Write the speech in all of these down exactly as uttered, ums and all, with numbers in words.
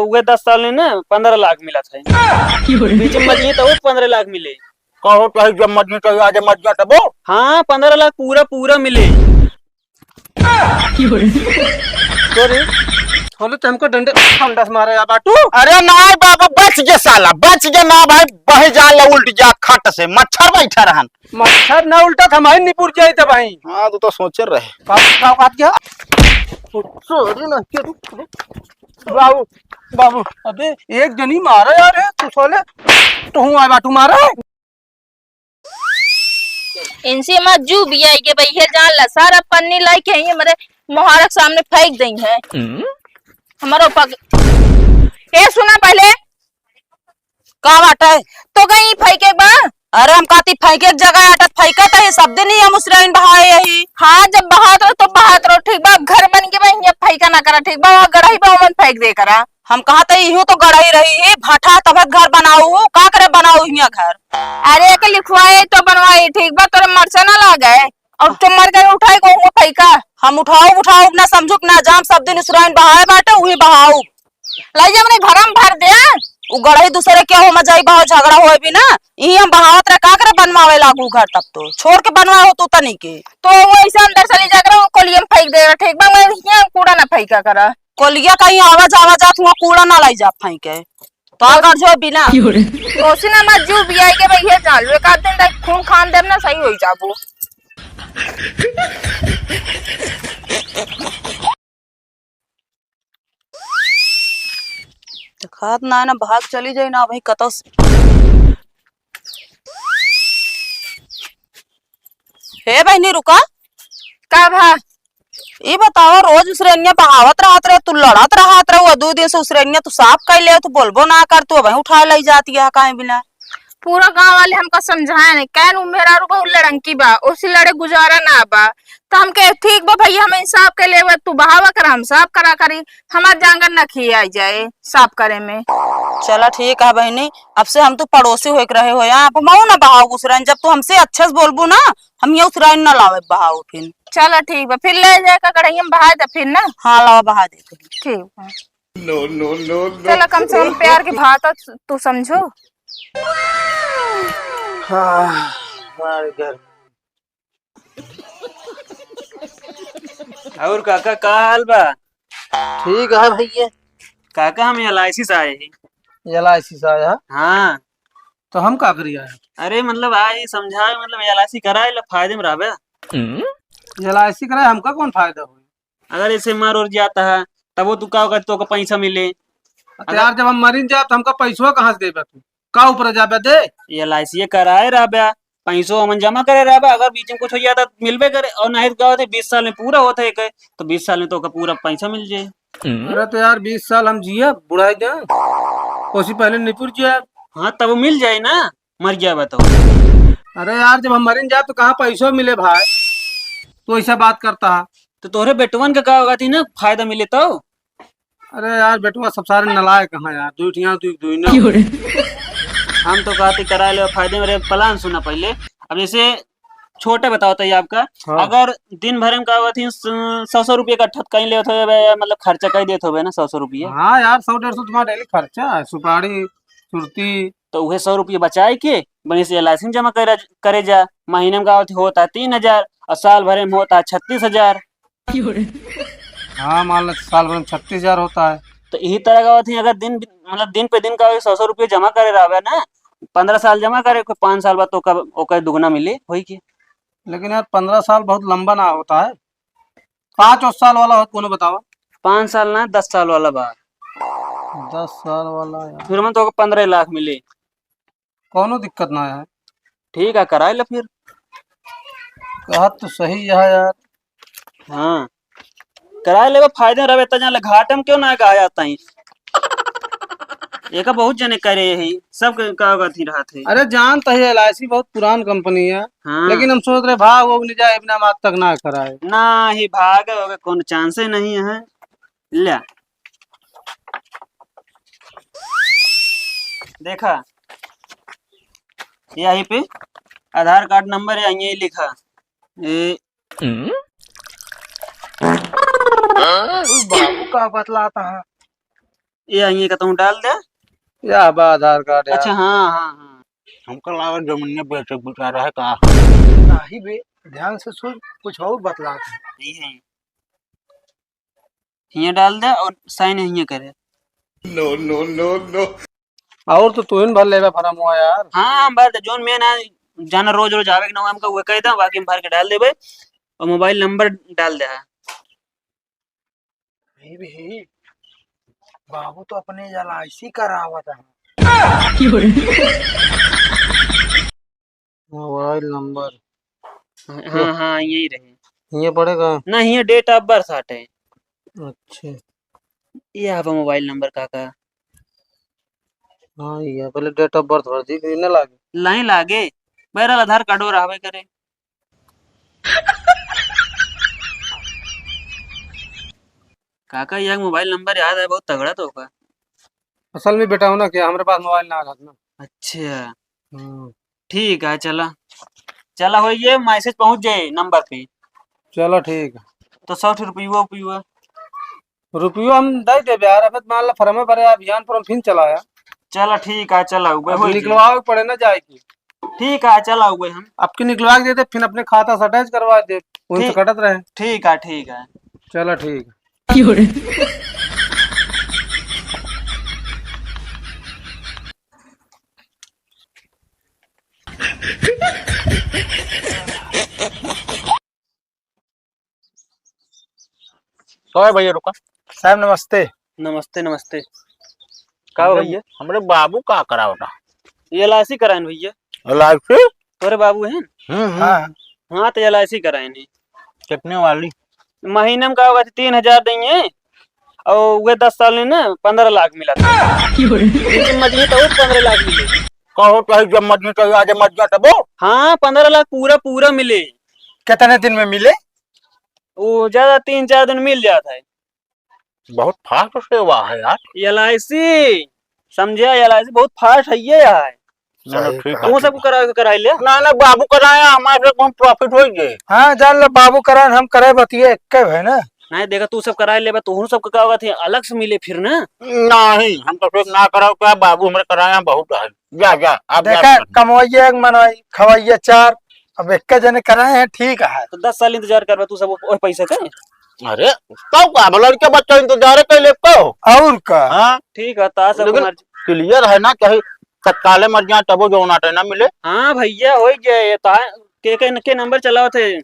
उहे दस साल में ना पन्द्रह लाख मिलत है। बीच में मरिहैं तो वो पन्द्रह लाख मिले। कहो तो है, जब मरिहैं तो आज मरिहैं तबो? हाँ, पन्द्रह लाख पूरा, पूरा मिले। Sorry, होले तो हमको डंडे, डंडा से मारा या बाटू। अरे नाहीं बाबू, बच गे साला, बच गे ना भाई, बही जा ला उल्ट जा खट से, मच्छर बैठा रहन। मच्छर ना उल्टा था, हमारी निपुर जाए था भाई। हाँ, तू तो सोचे रहे। बाबू, का बात क्या? Sorry ना, क्या तू? बाबू, बाबू, अबे एक जनी मारा यार है, तू सोले, तो हूँ आए बाटू मारा है। इनसे मत जू बियाई के भैया जान ला, सारा पन्नी लाई के यहीं हमरे मोहारा के सामने फेंक दई है। हमारो पग, ए सुना पहले, का बात है? तो कहीं फेंके बा? अरे हम कहती फेंके के जगह आटत फेंकत है, सब दिन ही हम उसराइन बहाए यही। हाँ, जब बहात रहो तो बहात रहो, ठीक बा? अब घर बन के बा, हियाँ फेंका ना करा, ठीक बा? वहाँ गड़ही बा, ओमन फेंक दे करा। हम कहत है, इहू तो गड़ही रही है, भाटा तब घर बनाऊ, का करे बनाऊ हियाँ घर? अरे, एक लिखवाए तो बनवाए, ठीक बा? तोरे मरचा ना लागे, और तो मर गए उठाए को हुआ फेंका। हम उठाऊ, उठाऊ ना समझुक ना जाम, सब दिन उसराइन बहाए बाटे, उही बहाऊ। लाई जा अपने घर में भर दे। उ गड़ही दूसरे के हो, मजाई बहाव झगड़ा होए भी ना। इही हम बहावत रहे, का करे बनवावे लागू घर, तब तो छोड़ के बनवाए हो तू तनी के। तो वो ऐसे अंदर चली जा करे, वो कोलिया में फेंक दे रहा, ठीक बा? मैं यहाँ कूड़ा ना फेंका करा। कोलिया कहीं आवा जावा जात हुआ, कूड़ा ना लाई जा फेंके। तो अगर जो बिना। क्यों रे? ओसी ना मत जू बियाई के भैया जान लो, एक आध दिन तक खून खान देब ना, सही हो जाबू। देखात ना है ना, भाग चली जाई ना भाई, कतौ से। हे बहिनी, रुका। का भा? ई बतावा, रोज उसरनिया बहावत रहत रहे, तू लड़त रहत रहे, वो दू दिन से उसरनिया तू साफ कर ले, तू बोलबो ना कर, तू अबहीं उठा लई जाती है काहे बिना? पूरा गाँव वाले हमका समझाए नहीं, कहन उ मेहरारू बहुत लड़ंकी बा, ओसी लड़े गुजारा ना बा। तो हम कहे, "ठीक बा भैया, हम इंसाफ के लेवे, तू बहावा कर, हम साफ करा करी, हमार जांगर ना खिया जाए साफ करे में।" चला ठीक है बहिनी, अब से हम तू पड़ोसी होइक रहे हो यहाँ, अब मऊ ना बहाव उसराइन, जब तू हमसे अच्छे से बोलबू ना, हम ये उसराइन ना लावे बहाव फिर। चला ठीक बा, फिर ले जाए का कढ़ैया में बहा दे फिर ना। हाँ, लावा बहा दे फिर। ठीक बा। No, no, no, no। चला, कम से कम प्यार की भाषा तू समझो। हाँ, हमारे घर। और काका, का हाल बा? ठीक है भैया। काका, हम एल आई सी से आए हैं। एल आई सी से आया है? हाँ। तो हम का करी आए? अरे, मतलब, आए ही समझाए, मतलब, एल आई सी कराए ला, फायदे में रहबे। एल आई सी कराए, हमका कौन फायदा होई? अगर ऐसे मर उर जाता है, तब वो तू का कहत, तोका पैसा मिले। तो अगर यार, जब हम मरिन जाब, तो हमका पैसवा कहाँ से देबे तू? का ऊपर जाबे दे? एल आई सी कराए रहबे, पैसो हमन जमा करे रहबे, अगर बीच में कुछ हो जाता, तो मिलबे करे, और नहीं तो का होते, बीस साल में पूरा होता है, तो बीस साल में तोका पूरा पैसा मिल जाए। अरे तो यार, बीस साल हम जिया, बुढ़ाई जाए, ओसी पहले निपुर जाए। हाँ, तब वो मिल जाए ना, मर गया बताओ। अरे यार, जब हम मरिन जाब, तो कहाँ पैसो मिले भाई? तू ऐसा बात करता है। तो तोहरे बेटवन के का होगा थी ना, फायदा मिले तो? अरे यार, बेटवा सब सारे नलायक हैं यार, दुई ठिया, दुई, दुई ना। क्यों रे? हम तो कहते करा ले, फायदे में रहे। प्लान सुना पहले। अब जैसे छोटे बताओ तो ये आपका, हाँ। अगर दिन भर में का होती, सौ, सौ रुपये का ठत कहीं लेत होबे, मतलब खर्चा कहीं देत होबे ना, सौ, सौ रुपये। हाँ यार, सौ डेढ़ सौ तुम्हारा डेली खर्चा है, सुपारी, सुरती। तो उहे सौ रुपये बचाए के, बढ़िया से एल आई सी में जमा करे, करे जा। महीने में का होती, होता है तीन हजार, और साल भर में होता है छत्तीस हजार। हाँ, मान लो साल भर में छत्तीस हजार होता है। तो यही तरह का होती, अगर दिन, मतलब दिन पे दिन का सौ सौ रुपये जमा करे रहबे ना, पन्द्रह साल जमा करे, कोई पाँच साल बाद तो ओकर, ओकर दुगना मिली, होई के। लेकिन यार, पन्द्रह साल बहुत लंबा ना होता है, पाँच और साल वाला हो, कोनो बतावा। पाँच साल ना, दस साल वाला बा। दस साल वाला यार। फिर हम तो पन्द्रह लाख मिली। कौनो दिक्कत ना है। ठीक है, कराए ले फिर। कहत तो सही है यार। हाँ, कराए लेबे, फायदे में रहबे, इतना जान ले, घाटे में क्यों ना कहा जाता है। एका बहुत जने करे ही, सब के का गलती रहत है। अरे जानत ही, एल आई सी बहुत पुरान कंपनी है, हाँ। लेकिन हम सोच रहे भाग वो नहीं जाए, बिना मात तक ना कराए। ना ही भाग होगा, कोनो चांसे नहीं है। ले। देखा, यही पे आधार कार्ड नंबर है, यही लिखा। ए, ओ बाबू, का बतलाता है? ये, ये कहता हूँ, डाल दे। या बा आधार कार्ड यार। अच्छा, हाँ, हाँ, हाँ। हमका लागत जमीनिया बेचे के विचार है का? नाही बे, ध्यान से सुन, कुछ और बतलात है। यही है। हियाँ डाल दे और sign हियाँ करे। No, no, no, no। और तो तू ही न भर लेबे फार्म हुआ यार। हाँ, हम भर दे, जौन main है, जाना रोज रोज आवे के ना, हमका वो कह दे, बाकी हम भर के डाल देबे और mobile number डाल दे। हे भी, बाबू तो अपने L I C करावत है। Mobile number। हाँ, हाँ, हाँ, यही रहे। ये पड़ेगा? नहीं, ये date of birth आटे। अच्छा। ये आपा mobile number काका। हाँ, ये पहले date of birth भर दी, फिर इन्हें लागे। नहीं लागे, बहरहाल आधार कार्डो रहबे करे। काका, ये mobile number याद है, बहुत तगड़ा तो होगा। असल में बेटा हो ना क्या, हमारे पास mobile ना रहत ना। अच्छा। हम्म। ठीक है, चला, चला हो, ये message पहुँच जाए number पे। चलो ठीक है। तो सौ ठो रुपयुआ, रुपयुआ। रुपयो हम दे देबे यार, अब मान ला फॉर्म भरे, अभियान फॉर्म फिर चलाया। चला ठीक है, चला, उबे अब हो जाए। निकलवावे पड़े ना जाए के। ठीक है, चला, उबे हम। अब की निकलवा के दे दे, फिर अपने खाता से attach करवा दे, उनसे ठीक, कटत रहे। ठीक है, ठीक है। चला ठीक है। तो है भैया, रुका। साहब, नमस्ते। नमस्ते, नमस्ते। का हमरे, भैया? हमरे बाबू का करावता? ये L I C कराइन भैया। L I C? तोरे बाबू हैं? हम्म, हम्म। हाँ। हाँ, तो L I C कराइन है। कितने वाली? महीने में का होगा, तीन हजार देंगे, और वे दस साल में ना पन्द्रह लाख मिला था। लेकिन मजबूत और पन्द्रह लाख मिले। कहो तो है, जब मजबूत है, आज मजबूत है वो। हाँ, पन्द्रह लाख पूरा, पूरा मिले। कितने दिन में मिले? वो ज्यादा तीन चार दिन मिल जाता है। बहुत fast सेवा है यार। L I C, समझे, L I C बहुत fast है ये यार। नहीं, नहीं, सही ठीक कहा। तू सबको करा, कराई ले। ना, ना, बाबू कराया, हमारे से कौन profit होई जे। हाँ, जान ले, बाबू कराए, हम कराए, बतिये एक्के भे ना। नहीं, देखा, तू सब कराए लेबे, तोहू सबके का होगा थे, अलग से मिले फिर ना। नहीं, हम तो फिर ना कराओ, क्या बाबू हमारे कराया बहुत है। जा, जा, आप जा देखा, अपना। कमवाइए एक मनवाई, खवाइए चार, अब एक्के जने कराए हैं, ठीक है। तो दस साल इंतजार करबे तू सब ओह पैसे के? अरे, तब का, अब लड़के बच्चा इंतजार कर ले तो। और का? हाँ? ठीक है, ता सब लेकिन मर्जी। Clear है ना, चाहे तत्काले मर जाए, तबो जौन आटे ना मिले। हाँ भैया, हो गया ये तो है। के, के, के number चलाओ थे,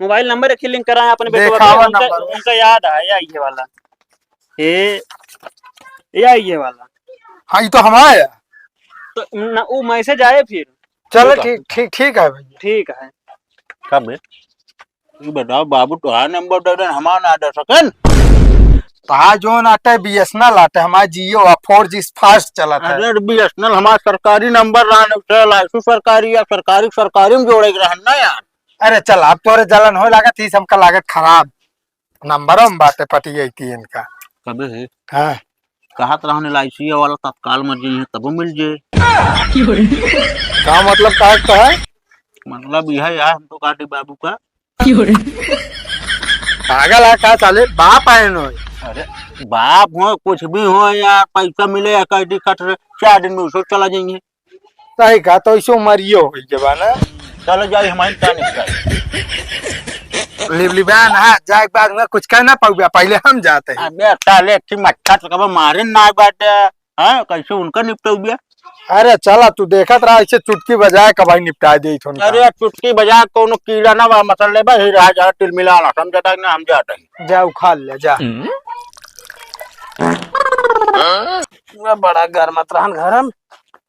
mobile number एक link कराए अपने बेटवा के, देखावा उनका, number। उनका याद है, या ये वाला। ए, या ये वाला। हाँ, ये तो हमारा है। तो ना, वो message आए फिर। चलो, ठीक है। ठीक, ठीक, ठीक है भैया। ठीक है। का बे? ई बताओ, बाबू तोहार number दे देन, हमार ना दे सकेन? तोहार जौन आटे, B S N L आटे, हमार Jio आ, four G fast चलत है। अरे, B S N L हमार सरकारी number रहन, उसे L I C सरकारी या सरकारी, सरकारी में जोड़े के रहन ना यार। अरे चल, अब तोरे जलन होए लागत, ई सबका लागत खराब। नंबरो में बाटे पटी अइती इनका। कबे है? हाँ। कहत रहन L I C वाला तत्काल मर जइहे तबो मिल जे। का मतलब, का तो है? मतलब यह यार, हम तो काटी बाबू का। पागल है का साले? बाप आए नो। अरे बाप हो, कुछ भी हो यार, पैसा मिले या कैदी कट रहे, चार दिन में उसको चला जाइए। सही कहा, तो इसे उमरियो हो गई जब ना। चलो जाओ, हमारी का निपटाई। लिबलिबान, हाँ, जाए के बाद में कुछ कह ना पाऊबे, पहले हम जाते हैं। अबे साले, एक मच्छर तो कब मारे ना बाटे, हाँ, कैसे उनका निपटाऊबे? अरे चला, तू देखत रहा, इसे चुटकी बजाए कब आई निपटा दे थोन का। अरे चुटकी बजा, कोनो कीड़ा ना बा, मसल ले बा, ही रहा जा, टिलमिला ना, समझता कि ना, हम जाते हैं। जा उखाड़ ले, जा। हम्म। बड़ा गर्म रहन घर में।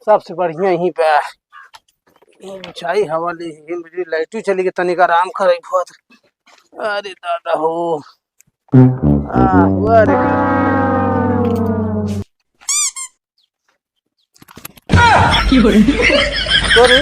सबसे बढ़िया यहीं पे बिछाई हवा ली, यहीं बिजली लाइटू चली के तनिक आराम करे बहुत। अरे दादा हो। आ, अरे। अरे,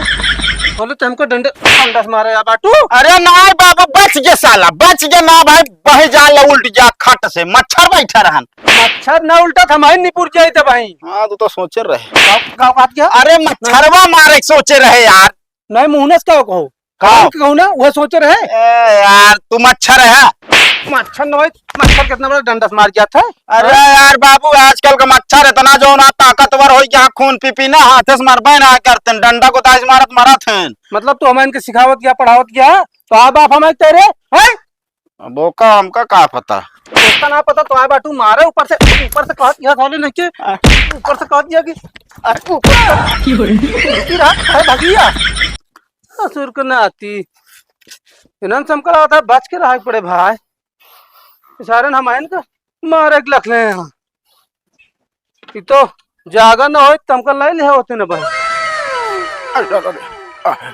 बोले तो हमको डंडे, डंडा से मारे या बाटू। अरे नाय बाबू, बच गे साला, बच गे ना भाई, बह जा ला उल्ट जा खट से, मच्छर बैठा रहन। मच्छर ना उल्टा था, माही निपुर जाए थे भाई। हाँ, तू तो सोचे रहे। का, का बात क्या? अरे मच्छरवा मारे सोचे रहे यार। नहीं, मुहनस का कहो? का? कहो ना, वह सोचे रहे। ए यार, तू मच्छर है। मच्छर न होई, मच्छर कितना बड़ा डंडा से मार गया था। अरे हाँ? यार बाबू, आजकल का मच्छर इतना जो ना ताकतवर हो गया, खून पी पी ना हाथे से मरबे ना करते हैं, डंडा को ताज मारत मरत हैं। मतलब तू हमें इनके सिखावत गया, पढ़ावत गया, तो आप आप हमें तेरे हैं? अब ओका हमका का पता? ओका ना पता तो आए बाटू मारे ऊपर से, ऊपर से कहत यह साले नहीं के, ऊपर से कहत यह कि, अरे ऊपर से की हो रही? रुकी रहा, अरे भगिया। ससुर के नाती। इन्हन से हमका लगता है बच के रहे पड़े भाई। इशारे हम आइन का मारे के लख ले हैं। ई तो जागा न होई त हमका लाई ले होते न भाई। अरे, अरे, अरे।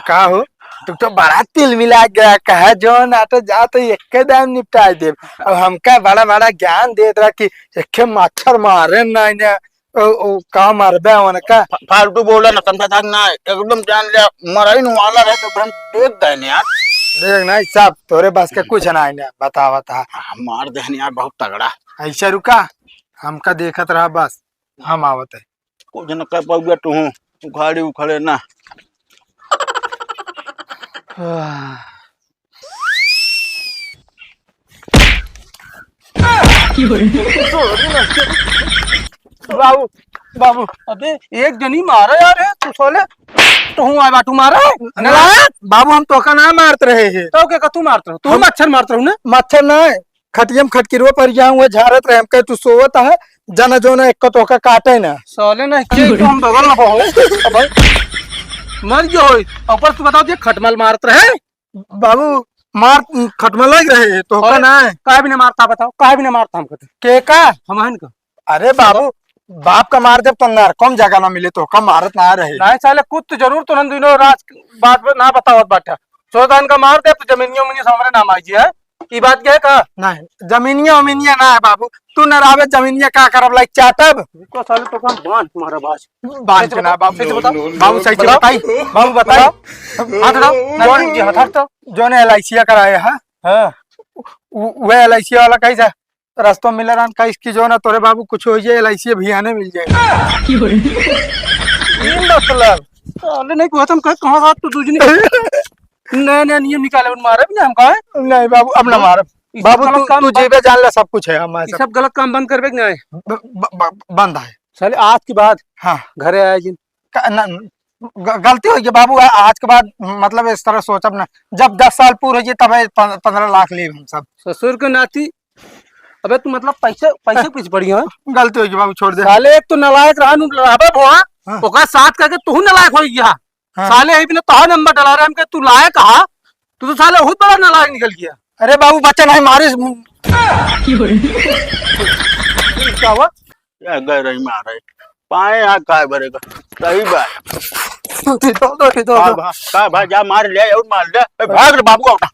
का हो, तू तो बड़ा तिल मिला गया, कहा जो ना तो जा तो एक दाम निपटाई देब। अब हमका बड़ा बड़ा ज्ञान देत रहा कि एक मच्छर मारे ना इन्हें, ओ, ओ, का मारबे उनका? फा-, फालतू बोला ना, समझा था कि ना, एकदम जान लिया, मराइन वाला रहे तो हम देख गए ना यार। देख ना, ई सब तोरे बस के कुछ ना है ना, बता, बता। हाँ, मार देहन यार, बहुत तगड़ा। ऐसा रुका, हमका देखत रहा बस, हम आवत है। कुछ न कर पाऊगा तू, उखाड़ी उखड़े ना। बाबू, बाबू, अबे एक जनी मारा यार, है तू साले, तो हूँ आए बाटू मारा है। ना, बाबू, हम तोका ना मारत रहे हैं। तो के का तू मारत रहो? तू हम मच्छर मारत रहो ना? मच्छर ना है, खटियम खटकिरवा पर जाऊँ, वो झारत रहे, हम कहे तू सोवत है, जना जो ना एक तोका काटे ना। साले ना, के तो हम बगल ना पाओ। अबे, मर गयो होई, ऊपर तू बताओ जे खटमल मारत रहे। बाबू, मार खटमल लग रहे, तो का अरे, ना है? काहे भी ना मारता बताओ, काहे भी ना मारता हमको तो। के का? हमहन का। अरे बाबू, बाप का मार देब तो नरकम जगह ना मिले, तो का मारत ना रहे। नहीं साले, कुछ तो जरूर तो नन दोनों राज बात ब-, ना बतावत बाटा। सोचता इनका मार देब तो जमीनिया उमीनिया से हमरे नाम आई जी है। ई बात क्या है का? नहीं, जमीनिया उमीनिया ना है बाबू, तू न रहबे जमीनिया का करब, लाइक चाटब? को साले तो काम बांध मारा बाज। बांध के ना बाबू। सही से बताओ। बाबू सही से बताओ। बताई, बाबू बताई। हाथ हटाओ, ना कौन? जी, हाथ हटाओ। जो ने एल आई सी कराए है, हाँ। उ-, उ-, वह एल आई सी वाला कैसा? रस्तों मिले रहन का इसकी जो ना तोरे बाबू कुछ हो जाए, एल आई सी भी आने मिल जाए। की हो रही? ये मतलब, साले नहीं कहत हम कहे कहाँ हाथ तो दूजनी। नया नया नियम निकाले उन मारे भी ना हम कहे। नहीं बाबू, अब ना मारब। ई सब बाबू गलत तू, काम तू बंद, जीवे जान ले सब कुछ है हमारे ई सब। सब गलत काम बंद करबे कि नहीं? ब-, ब-, ब-, बंद है। साले आज के बाद हाँ। घरे आए जिन। का-, ना, ग-, गलती हो गई बाबू, आ-, आज के बाद मतलब इस तरह सोचब ना। जब दस साल पूरे हो गए तब पन-, पन्द्रह लाख लेब हम सब। ससुर के नाती अबे तू मतलब पैसे, पैसे के पीछे पड़ी है? गलती हो गई बाबू, छोड़ दे। साले एक तो नालायक रहा नु, रहबे भोआ, हाँ। ओकरा साथ करके तू नालायक हो गया। हाँ। साले ही बिना तोहार नंबर डला रहे हम के तू लायक हा, तू तो साले बहुत बड़ा नालायक निकल गया। अरे बाबू बच्चा नहीं मारे। क्या हुआ? क्या गए रही मारे? पाए यहाँ काय भरेगा? सही बात। दो, दो, दो, दो। का भा-, का भा-, जा मार ले और मार ले। ए, भाग रे बाबू, अपना।